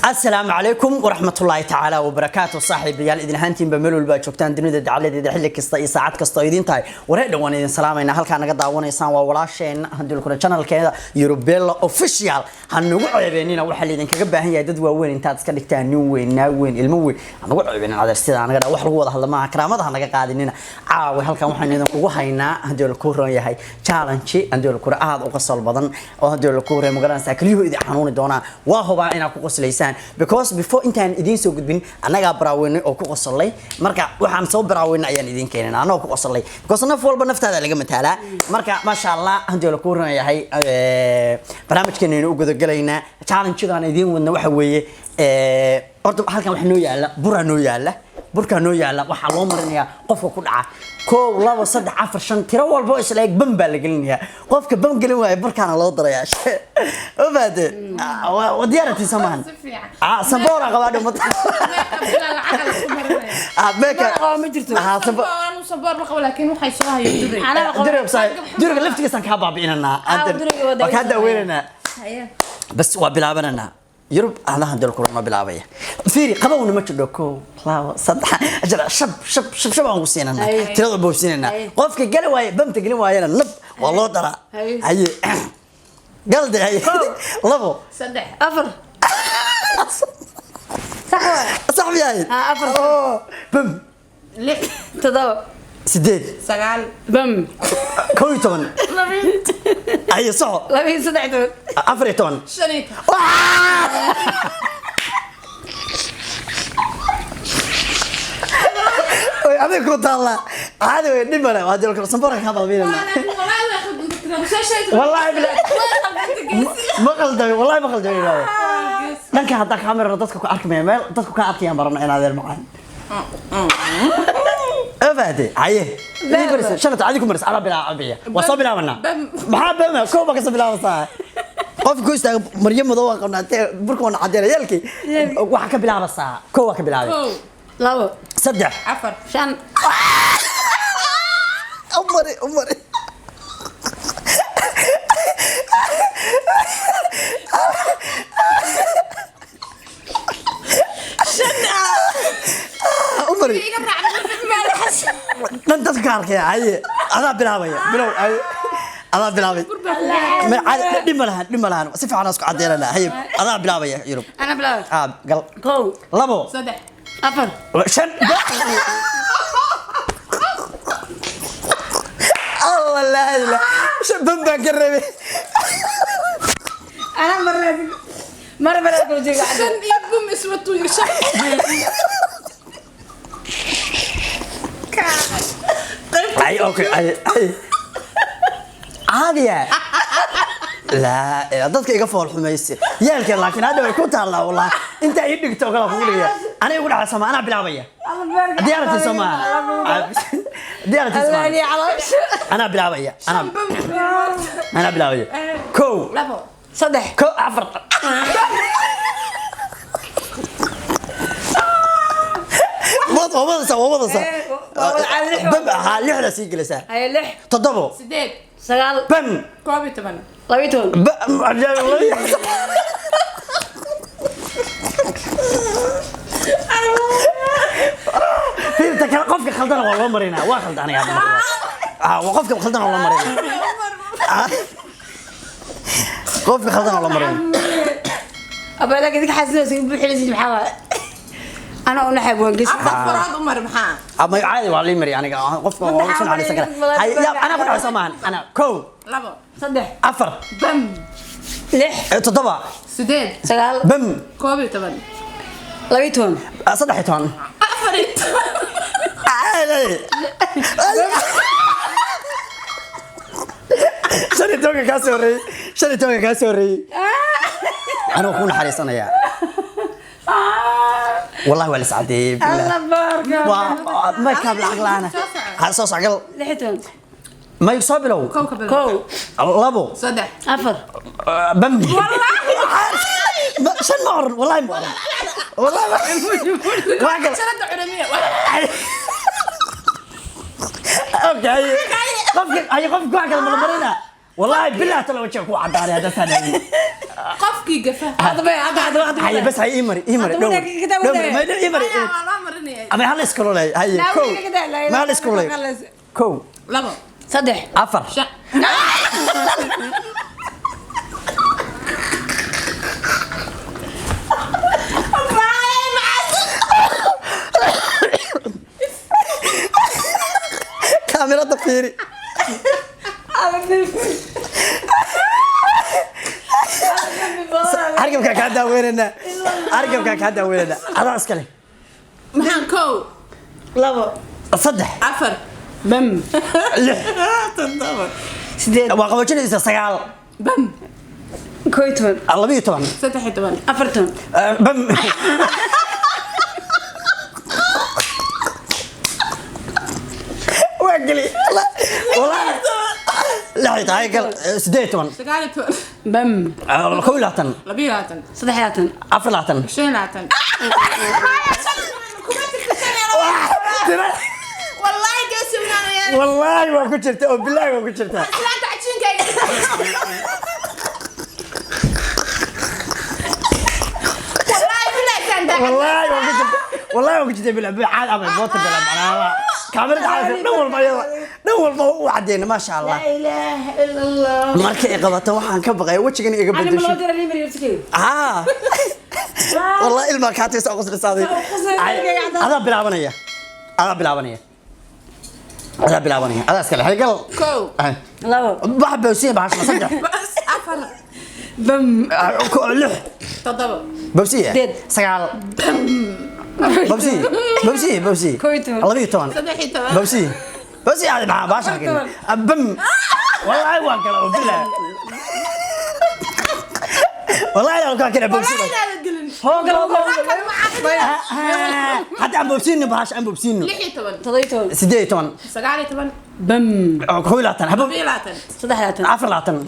Asalaamu calaykum waraxmatullaahi tacaala wabarakaatu. Saaxiibayaal, idin ahaantiinba meel walba aad joogtaan dunida dacaladeeda, xilli kasta iyo saacad kasta oo idin tahay, waree dhan waan idin salaamaynaa. Halkaa naga daawanaysaan waa walaasheena handulkuna channelkeeda Yurubella Official. Ha nagu ceebeenina. Waxaa laydinkaga baahan yahay dad waaweyn intaad iska dhigtaan, nin weyn, naag weyn, ilmo weyn, ha nagu ceebeenin. Adeer, sidaa naga dha wax lagu wada hadla maaha. Karaamada ha naga qaadinina. Caawa halkan waxaan idinkugu haynaa, haddii la kuu roon yahay, challenge haddii la kura aad u qosol badan oo haddii la kuu roon magaranaysaa kelyuhu idin xanuuni doonaa. Waa hubaa inaad ku qoslaysaan, because before intaan idiin soo gudbin annagaa baraaweynay oo ku qosolay. Marka waxaan soo baraaweynay ayaan idiin keenay annagoo ku qosolay, because naf walba naftaada laga mataalaa. Marka maasha Allah, haddii la kuu roon yahay, barnaamijkeenaynu u gudagalaynaa. Challenge-gaan idiin wadna waxa weeye, horta halkan waxa noo yaala buraa noo yaala. Burkaa noo yaala waxaa loo marinayaa qofka ku dhaca 1, 2, 3, 4, 5, tiro walba oo isla eg bam baa la gelinayaa. Qofka bam gelin waaya burkaana loo darayaa. Ma fahateen? Waa diyaaratiin soo maahan? Si fiican. Samboora qabaa dhumata. Makeup bilaa lacag la isku marinaya. Meeka Qaba ma jirto. Sambo- Anu samboor ma qabo, laakiin waxay soo hayo duray. Anaa qaba. Duriga saay, duriga laftigiisaan kaa baabi'inanaa. Duriga waa waa kaa daaweynanaa. Haye. Bas, waa bilaabananaa. Yurub adahan dal kulama bilaabaya. Fiiri, qabowna ma jidho. 1, 2, 3, ajir, shab shab shab shab aan ku siinanaa. Haye. Tirada boobsiinanaa. Haye. Qofka gali waaye, bamta gelin waayana, nab waa loo daraa. Haye. Haye, galde. Haye, 2. 3. 4, sax waay. Sax miyahay? Ha, 4. Oo, bam. 6. 7. 8. 9. Bam. 11. Haye, soco. 12 iyo 13. 14. 15. Oy, adiga ku taallaa, caadi way, dhib male. Waa dilka samboorka kaa baabiinanaa. Wallaahi bilaa ma qaldamay, wallahi ma qaldamay. Ilaahay dhanka haddaa kamerana dadka ku arkmaya, meel dadku ka arkayaan barana in adeer macaan ma fahatay? Haye, idin marisa shalata, adi ku marisa, adaa bilaabaya. Waa soo bilaabanaa. Bam. Maxaa bama? Koow baa kasoo bilaabaysaa. Qofka ku istaaga maryo madow waan qabnaa tee burka waana cadeena yeelkii. Waxaa ka bilaabaysaa koow, waa ka bilaabay. 1. 2. 3. 4. 5. Umari, umari. Umari. Iga raacda. Dhan dadka ka arkaya. Haye, adaa bilaabaya, bilow. Haye, adaa bilaabay. Dhib ma lahan, dhib ma lahan, si fiican aan isku cadeynana. Haye, adaa bilaabaya, Yurub. Ana bilaab. Gal. 1. 2. 3. 4. 5. Allah, laa ilaa shan ban baan ka rabay. Ana mar mar mar kula jeega. 5 iyo bum isma tuuyo 5. Ay, okay, ay ay caadiya laa dadka iga fool xumayse yeelka, laakiin hadda way ku taallaa. Wallah, intaa ii dhigto kala kugu dhigaya. Aniga igu dhacay sama, anaa bilaabaya. Diyaaratii soo maaha? Diyaaratii soo maaha? Allaani caloosha. Anaa bilaabaya, anaa bilaabaya. 1. 2. 3. 1, 4. Waa wadaysaa, waa wadaysaa. Waa wada caadi, 6. Bam, ha, 6-da sii gelaysaa. Haye, 6. 7. 8. 9. Bam. 11. 12. Fiirta kale, qofka khaldana waa loo marinaa. Waa khaldan aniga hadda marka. Waa qofka khaldana waa loo marinaa. Qofka khaldana waa loo marinaa. Abaa, laakiin idinka xasinaysa buuxinaysid. Maxaa waay? Ana u naxay waan gesi. 4 farood u mar maxaa? Ama caadi waa lii mari aniga. Qofka waa usan xariisan kara. Hay, ya, anaa ku dhacay soo maahan? Ana 1. 2. 3. 4. Bam. 6. 7. 8. 9. Bam. 11. 12. 13. 14. 15-ka kaa soo horreeyey, 15-ka kaa soo horreeyey, anuu ku naxariisanayaa. Wallahi waa la iscadeeyey billah. Alla baarka. Waa makeup lacag la'aana. Ha soo socgal. 16. May soo bilow. 1 ka bilow. 1. 2. 3. 4. Bam. 5 ma oran, wallahi ma oran, wallahi waa kale. Shanada curamiya. Okay, qofka ay qofka wax kale ma la marina. Wallahi billahi tala wajiga ku cadaanay hadda saan dhahdin. Qofkii gafa. Hadda bay hadda hadda hadda. Haye, bas hay, ii mari, ii mari. Hadda Dhowr wadaag- kitaab dhowr wadaag. ma ii mari. Ayaa waa loo marinaya. Ama hal iskaloolay. Haye. Laa, Kow. wadaag kitaab, laa Ma hal iskaloolay. ilaaha. Kow. Labo. Saddex. Afar. Shan. Kaamirada fiiri. Hargabkaa kaa daaweynanaa, hargabkaa kaa daaweynanaa, adaa iskale. Maxaan? Kow. Labo. Saddex. Afar. Bam. Lix. Toddoba. Sideed. Waa qaboojinaysa. Sagaal. Bam. 11. 12. 13. 40. Bam. Waa geli wallahi. Lix tahay gal. 18. 19. Bam. 21. 22. 23. 24. 25. Wallahi geesi wanaanayaan. Wallaahi waa ku jirta oo bilaahi waa ku jirta. Islaanta cajiinkayga. Wallahi billahi saan daacad. Wallaahi waa ku jirta, wallahi waa ku jirta. Bila caad ama boota bila macnaha kaamirada caad dhan walba iyada dhan walba u cadeena, maasha Allah. Laa ilaaha ila Allah. Marka ay qabato waxaan ka baqaya wejigan iga Ani ma bedesho. loo diray limar yirtigeey. Ah, wallahi ilma kaataysa oo qoslisaaday. Waa qosli, Adaa bilaabanaya, adaa bilaabanaya, adaa bilaabanaya, adaa iskale haygal. Kow. Labo. Wax bawsiya bahasha. Saddex. Bas afar. Bam. Lix. Toddoba. Bawsiya. Sideed. Sagaal. Bawsiya, bawsiya, bawsiya. 11. 12. 13. Bawsiya, bawsiya, aad maxaa bahasha 14. Bam. Wallahi waa kala oo bilaa wallahi aan kala bawsiya. Wallahi inaadan gelin. Hoog, hoog, hoog. Kan ma caqli. Hadda aan bawsiino bahasha, aan bawsiino. 16. 17. 18. 19. Bam. 21 habo. 22. 23. 24.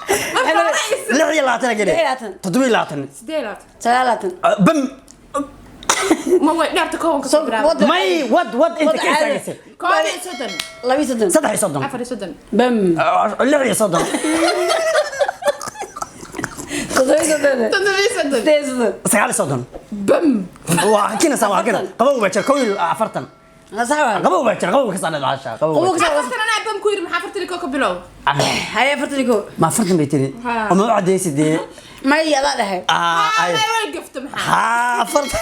26 geli. 26. 27. 28. 29. Bam. Ma way dheerta kowanka soo bilaabay. May wad wad inta ka Wad. istaagaysa. 31. 32. 33. 34. Bam. 36. 37. 37. 38. 39. Bam. Waa kinaysaa, waa kina. Qabow baa jira. 41. Sax waa. Qabow baa jira, qabow ka saarnay bahasha, qabow baa jira. 40 anaa bam ku yiri, maxaa 41 ka bilow? Haye, 41. Ma 40 bay tiri? Ha. Oo ma u cadaysid dee? May adaa dhahay. Ah, ay. Ay, way gafta maxaa? Ha, 40.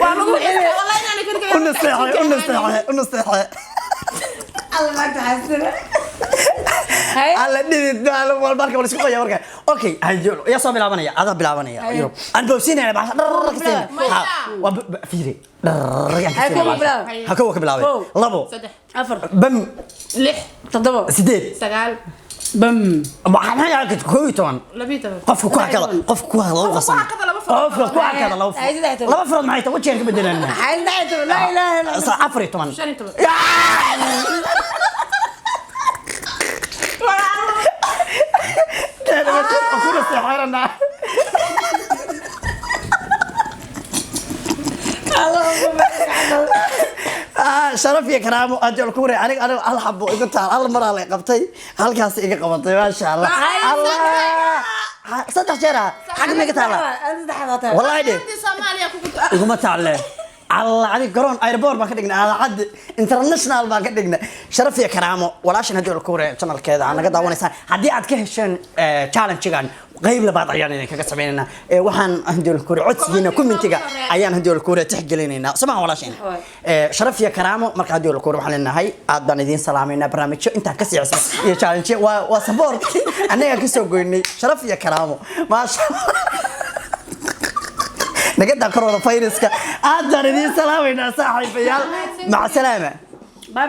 Waa lagu wallahi inaan kan U nasteexay, u nasteexay, u nasteexay. Alla maanta xasina. Haye. Alla dhidid baa wal marka wal isku qoya marka. Okay, hayo, yaa soo bilaabanaya? Adaa bilaabanaya. Haye. Yurub aan bowsinaya bahasha dhar ka siinaya. Maya. Ha, waa fiiri dhar yaan ka Haye, siinaya kow bahasha. bilaab. Ha, kow ka bilaabay. Kow. Labo. Saddex. Afar. Bam. Lix. Toddoba. Sideed. Sagaal. Bam. Maxaa yahay? 11. 12. Qofka ku hakada, qofka ku hakada laba Qofka ku qasan. hakada laba farood. Qofka ku hakada laba Ay, farood. 13. Laba farood maxay tahay? Wajigaan ka bedelanaa. Haye, 13. Laa ilaaha illa Allah. 14. 15. Kuna seexaranaa. Ah, sharaf iyo karaamo ajal ku wareey. Aniga aniga hal xabo igu taal, hal maraa la qabtay, halkaas iga qabatay, maasha Allah. Allah, saddex jeer ah xag ma iga taala? Wallahi dhe. Soomaaliya kugu Iguma taalle. Allah, adig garoon airport baan ka dhignay, alacad international baan ka dhignay. Sharaf iyo karaamo walaashan haddii ku wareey channelkeeda aan naga daawanaysaan. Haddii aad ka hesheen challenge-gan, qayb labaad ayaan idinkaga sameynaynaa. Waxaan haddii ku wareey codsigiina commentiga ayaan haddii ku wareey tixgelinaynaa samaha walaashan. Sharaf iyo karaamo. Marka haddii ku wareey waxaan leenahay aad baan idiin salaamaynaa. Barnaamijyo intaan ka sii cusub iyo challenge waa support annaga ka soo goynay. Sharaf iyo karaamo, maasha Allah. Naga daa corona viruska. Aad baan idiin salaamaynaa saaxiibayaal, maca salaama.